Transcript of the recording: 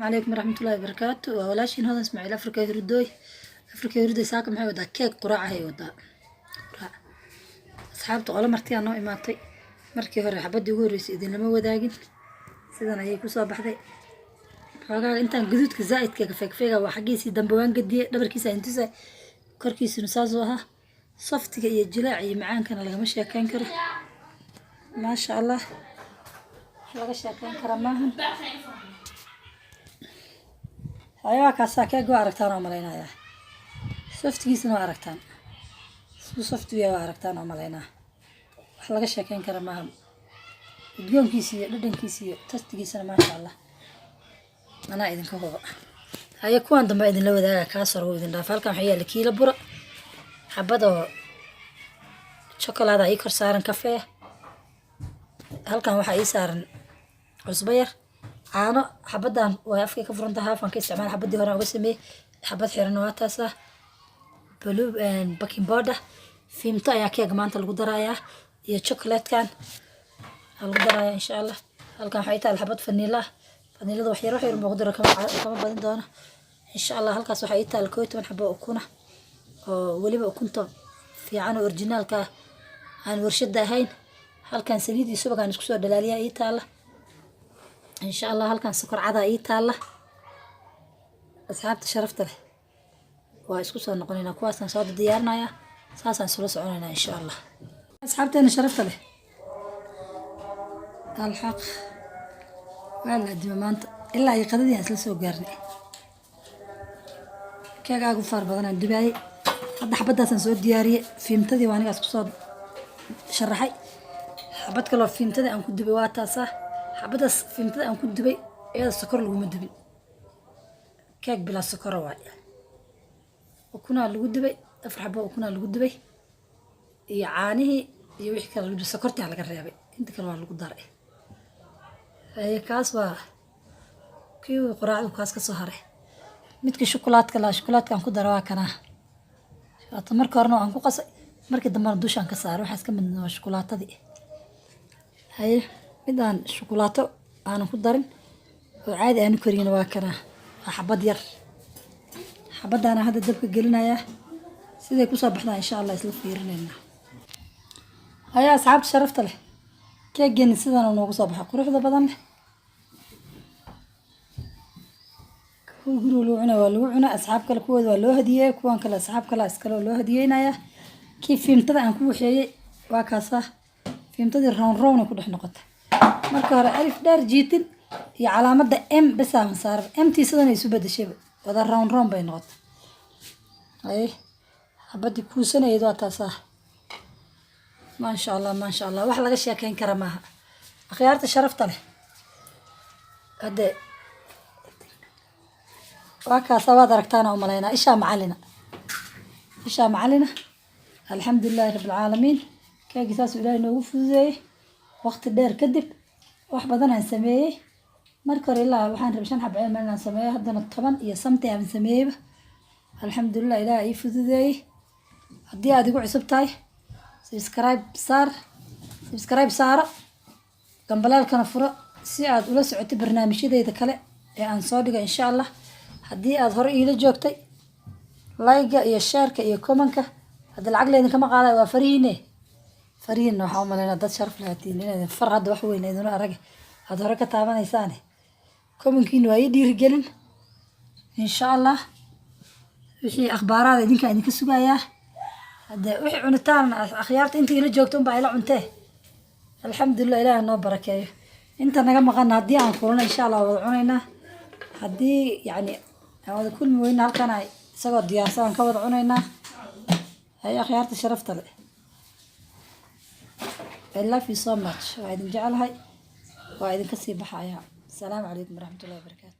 Calaykum waraxmatullaahi wabarakaatu. Waa walaashiin Hodan Ismaaciil, Afrika Hurdooy. Afrika Hurdoy saaka maxay wadaa? Keeg quraac ahay wadaa, quraac. Asxaabta, qolo martiyaa noo imaatay. Markii hore xabadii ugu horreysay idinlama wadaagin. Sidan ayay kusoo baxday. Xoogaa intaan gaduudka zaa'idka kafeekafeega waa xaggiisii dambe waan gadiyey, dhabarkiisa intusa, korkiisuna saasuu ahaa. Softiga iyo jilaac iyo macaankana lagama sheekeyn karo. Maasha Allah, wax laga sheekeyn kara maahan. Waxyaabaha kaasaa keeg waa aragtaan oo malaynayaa, softigiisana waa aragtaan, suu softiga waa aragtaan oo malaynaa. Wax laga sheekeyn kara maaha. Udgoonkiisa iyo dhadhankiisa iyo tastigiisana, maasha Allah, anaa idinka huba. Haye, kuwan dambe idinla wadaaga, kaas hore wuu idin dhaafa. Halkan waxaa yaala kiilo bura, xabad oo chokolaada ii kor saaran, kafee. Halkan waxaa ii saaran cusbo yar, caano. Xabadan way afkay ka furan tahay, haafan ka isticmaal. Xabadii hore uga sameeyey, xabad xiran waa taas ah. Blue baking powder, Fiimto ayaa keega maanta lagu darayaa iyo chocolatekan aa lagu darayaa, insha Allah. Halkan waxay taal xabad vanilla ah. Vanillada wax yar, wax yar baan ku daro, kama badin doono, insha Allah. Halkaas waxaa ii taal 11 xabo ukuna oo weliba ukunta fiican oo originaalka ah, aan warshada ahayn. Halkan saliid iyo subag aan isku soo dhalaaliyaa ii taala, insha Allah. Halkan sokor cadaa ii taala. Asxaabta sharafta leh, waa isku soo noqonaynaa. Kuwaasaan soo diyaarinayaa, saasaan isula soconaynaa, insha Allah. Asxaabteena sharafta leh, alxaq waa la adima maanta ilaa iyo qadadii aan isla soo gaarnay. Keegaagu far badanaan dubaayey. Hadda xabadaasaan soo diyaariyey. Fiimtadii waa anigaas kusoo sharaxay. Xabad kaloo fiimtada aan ku dubay waa taasaa. Xabadaas fiimtada aan ku dubay, iyada sokor laguma dubin. Keeg bilaa sokora waay. Ukunaa lagu dubay, afar xabo ukunaa lagu dubay iyo caanihii iyo wixii kale lagu dubay. Sokortaa laga reebay, inta kale waa lagu daray. Haye, kaas waa kii quraacdu, kaas ka soo haray. Midka shukulaadka lahaa, shukulaadkaan ku dara waa kanaa. Waata marka horena waan ku qasay, markii dambena dushaan ka saaray. Waxaas ka midna waa shukulaatadii. Haye, mid aan shukulaato aanan ku darin oo caadi aanu kariyina waa kanaa. Waa xabad yar. Xabadaana hadda dabka gelinayaa. Siday kusoo baxdaa, insha Allah, isla fiirinayna. Haya, asxaabta sharafta leh, keegeeni sidan noogu soo baxay quruxda badan leh. Kuwa guriga lagu cunay waa lagu cunaa, asxaab kale kuwooda waa loo hadiyeeyey, kuwan kale asxaab kale iskale oo loo hadiyeynaya. Kii fiimtada aan ku waxeeyey waa kaasaa. Fiimtadii round round ay ku dhex noqotay. Marka hore alif dheer jiitin iyo calaamadda M besaaban saaran. Mt sidan ay isu bedeshayba, wada round round bay noqotay. Ay, xabadii kuusanayd waa taasaa. Maasha Allah, maasha Allah, wax laga sheekeyn kara maaha. Akhyaarta sharafta leh, hadde waa kaasa, waad aragtaan oo malaynaa. Ishaa macalina, ishaa macalina. Alxamdulilaahi rabbilcaalamiin. Keegii saasuu Ilaahay noogu fududeeyey waqti dheer kadib. Wax badan aan sameeyey. Marka hore ilaa waxaan rabay shan xabo cilma inaan sameeyo, haddana 10 iyo something aan sameeyeyba. Alxamdulilah, Ilaah ii fududeeyey. Haddii aad igu cusub tahay, subscribe saar, subscribe saaro, gambaleelkana furo si aad ula socotay barnaamijyadeyda kale ee aan soo dhigo, insha Allah. Haddii aad hore iila joogtay, like-ga iyo share-ka iyo comment-ka hadda lacag leydin kama qaadayo, waa farihiine. Farihiinna waxaa u malaynaa dad sharaf lahatiin inaydin far hadda wax weyn idinu arag aad hore ka taabanaysaane. Comment-kiina waa ii dhiirigelin, insha Allah. Wixii akhbaaraada idinkaa idinka sugayaa. Hadde wixii cunitaan, akhyaarta inta ila joogto unbaa ila cuntee. Alxamdulilah, Ilaah noo barakeeyo. Inta naga maqana haddii aan kulano, insha Allah, wada cunaynaa. Haddii yacni aan wada kulmi weyna, halkan isagoo diyaarsan aan ka wada cunaynaa. Haye, akhyaarta sharafta leh, I love you so much. Waa idin jecelahay, waa idinka sii baxaya. Asalaamu calaykum waraxmatullahi wabarakaatu.